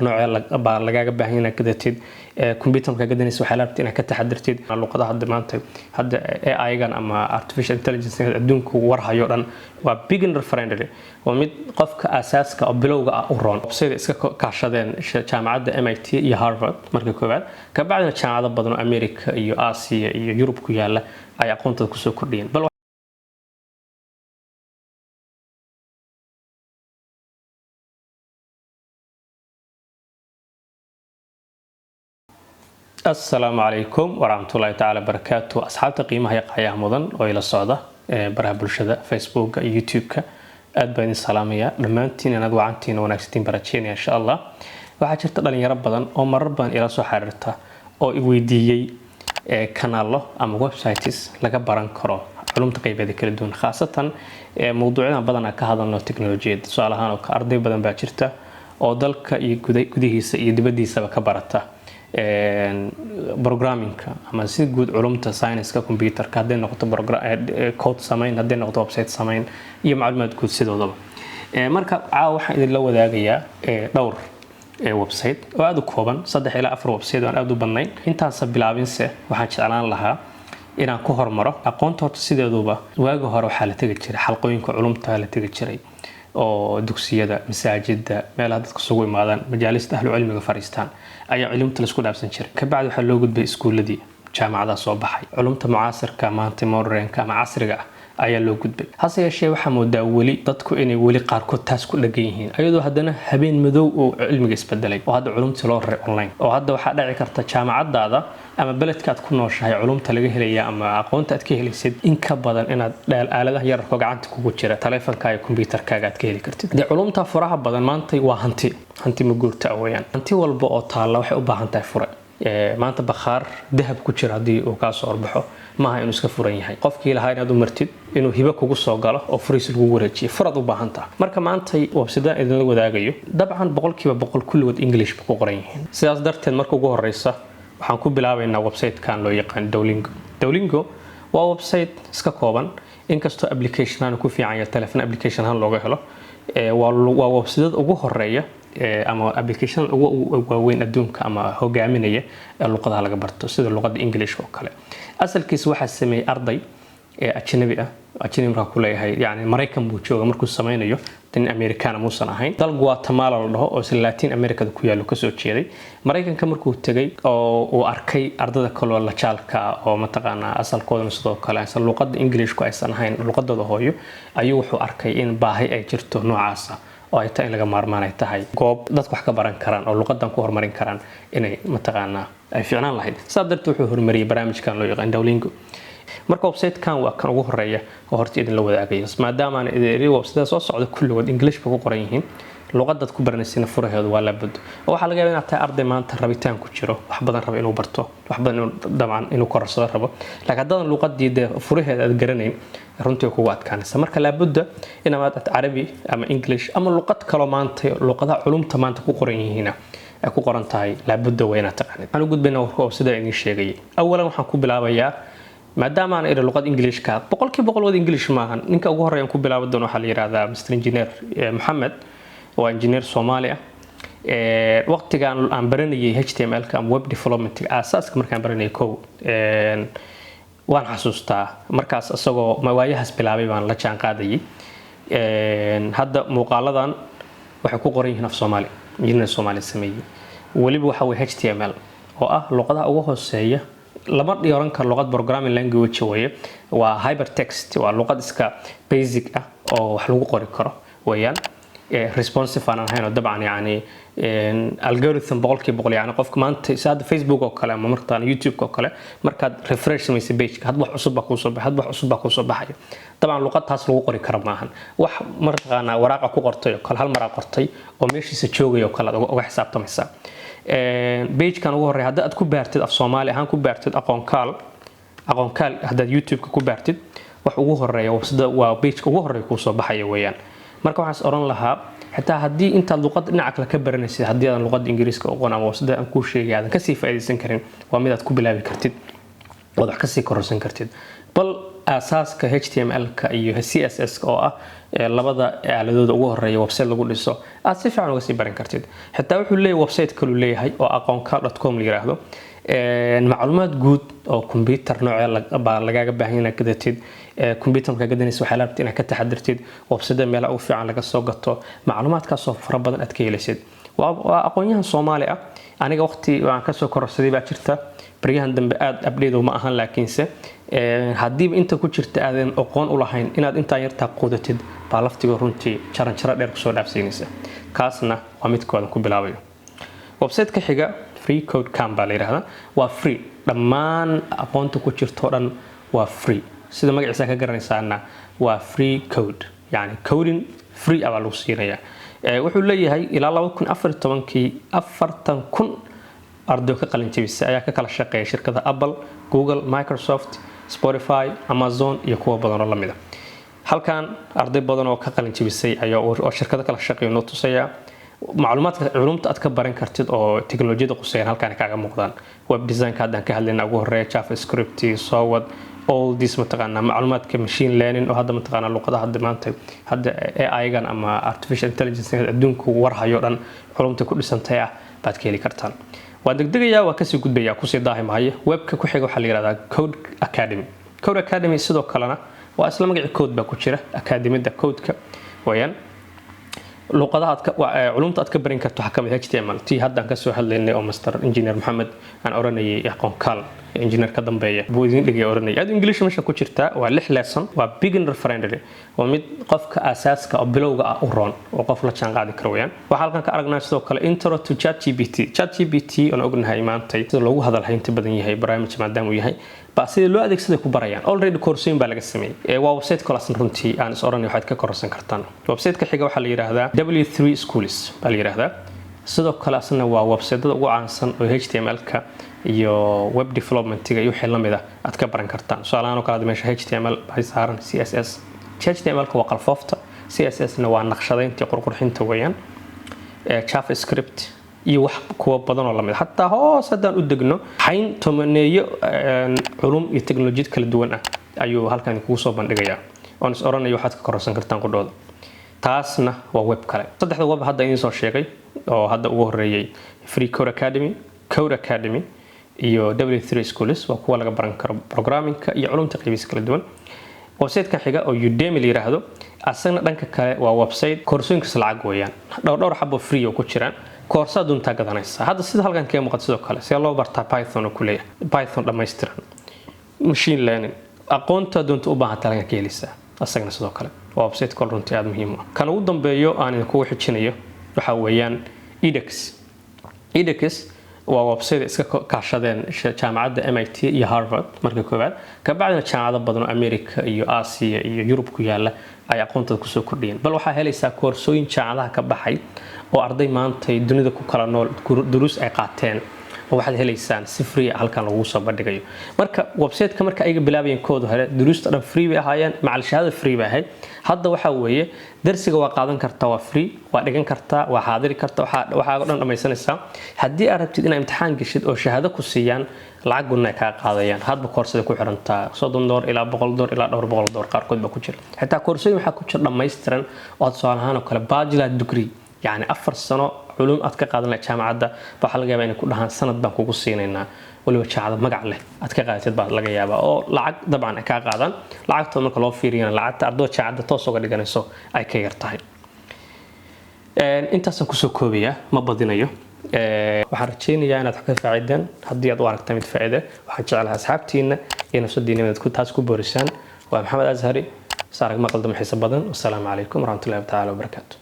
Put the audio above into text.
Noocee baa lagaaga baahan inaad gadatid computer markaa gadanaysa? Waxaa rabtid inaad ka taxadirtid luqadaha hadda maanta, hadda AI-gan ama artificial intelligence adduunku warhayo dhan. Waa beginner friendly, waa mid qofka asaaska oo bilowga ah u roon. Website iska kaashadeen jaamacadda MIT iyo Harvard marka koowaad, kabacdina jaamacado badan oo America iyo Aasiya iyo Yurub ku yaala ay aqoontooda kusoo kordhiyeen. Bal Asalaamu calaykum waraxmatullaahi tacaala barakaatu. Asxaabta qiimaha iyo qaayaha mudan oo ila socda baraha bulshada, Facebooka iyo YouTube-ka, aad baan idin salaamaya dhammaantiin. Inaad wacantiin wanaagsantiin baan rajeynaya, insha Allah. Waxaa jirta dhalinyaro badan oo marar badan ila soo xiriirta oo i weydiiyey kanaalo ama websites laga baran karo culumta qeybeeda kala duwan, khaasatan mowduucyadan badanaa ka hadalno, teknolojiyadda tusaale ahaan. Oo arday badan baa jirta oo dalka iyo gudihiisa iyo dibaddiisaba ka barata programmingka ama si guud culumta science-ka computerka, hadday noqoto code samayn, hadday noqoto website samayn iyo macluumaad guud sidoodaba. Marka caawa waxaan idinla wadaagayaa dhowr website oo aada u kooban, saddex ilaa afar website oo aan aada u badnayn. Intaansa bilaabinse, waxaan jeclaan lahaa inaan ku hormaro aqoonta. Horta sideeduba waagi hore waxaa la tegi jiray xalqooyinka culumta la tegi jiray, oo dugsiyada, masaajida, meelaha dadka isugu imaadaan, majaalista ahlu cilmiga fariistaan ayaa culumta laisku dhaafsan jiray. Kabacdi waxaa loo gudbay iskuuladii, jaamacadaha soo baxay, culumta mucaasirka maanta, modernka ama casriga ah ayaa loo gudbay. Hase yeeshee, waxaa moodaa weli dadku inay weli qaarkood taas ku dhagan yihiin, ayadoo haddana habeen madow uu cilmiga isbedelay oo hadda culumtii loo raray online, oo hadda waxaa dhici karta jaamacadaada ama beledka aad ku nooshahay culumta laga helaya ama aqoonta aad ka helaysid in ka badan inaad aaladaha yararko gacanta kugu jira, taleefankaaga iyo kombyuutarkaaga, aad ka heli kartid. Dee culumta furaha badan maanta waa hanti, hanti ma guurta weeyaan. Hanti walba oo taalla waxay u baahan tahay fure. Maanta bakhaar dahab ku jira haddii uu kaa soo horbaxo, maaha inuu iska furan yahay. Qofkii lahaa inaad u martid, inuu hibo kugu soo galo oo furiis lagu wareejiyo, furaad u baahan taha. Marka maantay website idinla wadaagayo dabcan 100% kulligood English ba ku qoran yihiin. Sidaas darteed, marka ugu horeysa waxaan ku bilaabaynaa website-kan loo yaqaan Duolingo. Duolingo waa website iska kooban, inkastoo application ahaan ku fiican yahay, telephone application ahaan looga helo. Waa website ugu horeeya ama application ugu waaweyn adduunka ama hogaaminaya ee luqadaha laga barto, sida luqadda Englishka oo kale. Asalkiisa waxaa sameeyey arday ajnabi ah. Ajnabi markaa ku leeyahay, yani Maraykan buu jooga markuu sameynayo, nin Americana muusan ahayn. Dal Guatemala la dhaho oo isla Latin Americada ku yaallo kasoo jeeday. Maraykanka markuu tegay oo uu arkay ardada kaloo lajaalka ah oo mataqaanaa asalkoodana sidoo kale aysan luqadda Englishku aysan ahayn luqadooda hooyo, ayuu wuxuu arkay in baahi ay jirto noocaasa oo ay tahay in laga maarmaan ay tahay goob dadku wax ka baran karaan oo luqadan ku horumarin karaan, inay mataqaanaa ay fiicnaan lahayd. Sidaa darteed wuxuu horumariyey barnaamijkan loo yaqaan Duolingo. Marka website-kan waa kan ugu horeeya oo horta idinla wadaagayo, maadaama aan idin website soo socda kulligood English ba ku qoran yihiin. Luqadaad ku baranaysina furaheedu waa laabud. Oo waxaa laga yaabaa inaad tahay arday maanta rabitaan ku jiro, wax badan raba inuu barto, wax badan inuu dabcan inuu korarsado rabo, laakiin haddaadan luqadii dee furaheeda aad garanayn, runtii way kugu adkaanaysa. Marka laabudda inaad Carabi ama English ama luqad kaloo maanta luqadaha culumta maanta ku qoran yihiina ay ku qoran tahay, laabudda waa inaad taqaanid. Waxaan u gudbaynaa warka oo sida idin sheegayay. Awalan waxaan ku bilaabayaa, maadaama aan iri luqad Englishka 100% wada English maahan, ninka ugu horreeyaan ku bilaabi doono waxaa la yidhahdaa Mr Engineer Maxamed. Waa engineer Soomaali ah. Waqtigan aan baranayay HTML-ka ama web development aasaaska markaan baranayay kow, waan xasuustaa markaas isagoo waayahaas bilaabay baan la jaan qaadayay. Hadda muuqaaladan waxay ku qoran yihiin af Soomaali, engineer Soomaali sameeyey. Weliba waxa weye HTML oo ah luqadaha ugu hooseeya, lama oran karo luqad programming language weeye. Waa hypertext, waa luqad iska basic ah oo wax lagu qori karo weeyaan, responsive aan ahayn oo dabcan yani algorithm 100%, yani qofka maanta si hadda Facebook oo kale ama markaan YouTube oo kale markaad refresh samaysa page, hadba wax cusub baa kuusoo baxay, hadba wax cusub baa kuusoo baxaya. Dabcan luqad taas lagu qori karo maahan. Wax mataqaanaa waraaqa ku qortay oo kale, hal maraa qortay oo meeshiisa joogaya oo kale aad uga xisaabtamaysaa. Pagekan ugu horreeya hadda aad ku baartid af Soomaali ahaan, ku baartid Aqoonkaal, Aqoonkaal haddaad YouTube-ka ku baartid, wax ugu horeeya website waa pageka ugu horeeya kuusoo baxaya weeyaan. Marka waxaan is oran lahaa, xitaa haddii intaad luqad dhinaca kale ka baranaysid, haddii aadan luqadda Ingiriiska aqoon ama website aan kuu sheegay aadan kasii faa'iidaysan karin, waa mid aad ku bilaabi kartid ood wax kasii kororsan kartid. Bal Aasaaska HTML-ka iyo CSS oo ah labada aaladooda ugu horeeya website lagu dhiso aad si fiican uga sii baran kartid. Xitaa wuxuu leeyahay website kaluu leeyahay oo aqoonkaal.com la yiraahdo. Macluumaad guud oo computer noocee baa lagaaga baahan inaad gadatid, computer markaa gadanaysa waxaa la rabta inaad ka taxadirtid, website meelaha ugu fiican laga soo gato, macluumaadkaasoo fara badan aad ka helaysid. Waa aqoon-yahan Soomaali ah. Aniga waqti aan kasoo kororsaday baa jirta. Baryahan dambe aada update ma ahan, laakiinse haddiiba inta ku jirta aadan aqoon u lahayn, inaad intaa yartaa quudatid baa laftiga runtii jaranjaro dheer kusoo dhaafsiinaysa. Kaasna waa midkoodan ku bilaabayo. Website-ka xiga Free Code Camp baa la yidhahdaa. Waa free, dhammaan aqoonta ku jirto dhan waa free. Sida magaciisa ka garanaysaana, waa free code, yani coding free ah baa lagu siinayaa. Wuxuu leeyahay ilaa 2014-kii 40,000 ardayo ka qalin jabisay ayaa ka kala shaqeeya shirkada Apple, Google, Microsoft, Spotify, Amazon iyo kuwa badan oo lamid a. Halkan arday badan oo ka qalin jabisay ayaa oo shirkado kala shaqeeya noo tusaya. Macluumaadka culumta aad ka baran kartid oo teknolojiyada quseeyaan halkaan kaaga muuqdaan. Web designka haddaan ka hadlayna ugu horeeya, JavaScript, sowad, all this mataqaanaa, macluumaadka machine learning oo hadda mataqaanaa luqadaha hadda maanta hadda AI-gan ama artificial intelligence adduunku warhayo dhan culumta ku dhisantay ah baad ka heli kartaan. Waa degdegayaa, waa kasii gudbaya, kusii daahi maayo. Webka ku xiga waxaa la yihahdaa Code Academy. Code Academy sidoo kalena waa isla magaci, code baa ku jira, akademida codeka wayaan. Luqadaha culumta aad ka barin karto waxaa kamid HTML, tii haddaan kasoo hadlaynay oo Master Engineer Maxamed aan oranayay, aqoonkaal engineer ka dambeeya buu idin dhigay oranayay. Aad English meesha ku jirtaa. Waa lix lesson, waa beginner friendly, waa mid qofka asaaska oo bilowga ah u roon oo qof la jaan qaadi karo weyaan. Waxaa halkan ka aragnaa sidoo kale Intro to ChatGPT. ChatGPT oon ognahay maantay sida loogu hadal haynta badan yahay barnaamij maadaama uu yahay ba sida loo adeegsaday ku barayaan. Already koorsooyin baa laga sameeyey. Waa website kalaasna runtii aan is oranay waxaad ka kororsan kartaan. Website-ka xiga waxaa la yidhaahdaa W3 Schools baa la yidhaahdaa. Sidoo kale asna waa website-ada ugu caansan oo HTML-ka iyo web development-iga iyo wixii lamid ah aad ka baran kartaan. Tusaalahaan oo kale meesha HTML bay saaran, CSS. HTML-ka waa qalfoofta, CSS-na waa naqshadaynta, qurqurxinta weeyaan, JavaScript iyo wax kuwa badan oo lamid. Xataa hoos haddaan u degno, xayn tomaneeyo culum iyo teknolojiyad kala duwan ah ayuu halkan kugu soo bandhigayaa oon is oranayo waxaad ka kororsan kartaan qudhooda. Taasna waa web kale. Saddexda web hadda idiin soo sheegay oo hadda ugu horeeyay Free Code Academy, Code Academy iyo W3 Schools waa kuwa laga baran karo programmingka iyo culumta qaybiisa kala duwan. Website-ka xiga oo Udemy la yiraahdo, asagna dhanka kale waa website koorsooyinkiis lacag weeyaan, dhowr dhowr xabo free oo ku jiraan, koorsaa duntaa gadanaysa. Hadda sida halkan kaga muuqata, sidoo kale see loo bartaa Python oo kuleeyahay, Python dhammaystiran, machine learning, aqoonta doonta u baahanta halkan ka heleysaa. Asagana sidoo kale waa website kol runtii aada muhiim u ah. Kan ugu dambeeyo aan idinkugu xijinayo waxaa weeyaan edX. edX waa website iska kaashadeen jaamacadda MIT iyo Harvard marka koowaad, kabacdina jaamacado badan oo America iyo Aasiya iyo Yurub ku yaala ay aqoontooda kusoo kordhiyeen. Bal waxaa helaysaa koorsooyin jaamacadaha ka baxay oo arday maantay dunida ku kala nool duruus ay qaateen oo waxaad helaysaan si free ah halkan lagu soo bandhigayo. Marka website-ka marka ayaga bilaabayeen kooda hore, duruusta dhan free bay ahaayeen, macal shahaada free bay ahayd. Hadda waxaa weeye darsiga waa qaadan kartaa, waa free, waa dhigan kartaa, waa xaadiri kartaa, waxaa dhan dhammaysanaysaa. Haddii aad rabtid inaad imtixaan geshid oo shahaado ku siiyaan, lacag gunna ay kaa qaadayaan. Hadba koorsada ku xirantaa, $30 ilaa $100 ilaa dhowr boqol door qaarkood baa ku jira. Xitaa koorsooyin waxaa ku jira dhammaystiran oo tusaale ahaan oo kale bachelor degree, yacni 4 sano culum aad ka qaadan lahayd jaamacadda, waxaa laga yaabaa inay ku dhahaan sanad baan kugu siinaynaa. Waliba jaamacad magac leh aad ka qaadatid baa laga yaabaa oo lacag dabcan ay kaa qaadaan. Lacagtooda marka loo fiiriyana, lacagta ardada jaamacadda toos uga dhiganayso ay ka yar tahay. Intaasaan kusoo koobayaa, ma badinayo. Waxaan rajaynayaa inaad wax ka faa'iideen. Haddii aad u aragta mid faa'iide, waxaan jeclahay asxaabtiina iyo nafsadiina inaad taas ku boorisaan. Waa Maxamed Azhari, saarag maqal dama xiiso badan. Wasalaamu calaykum waraxmatullahi tacaala wabarakaatu.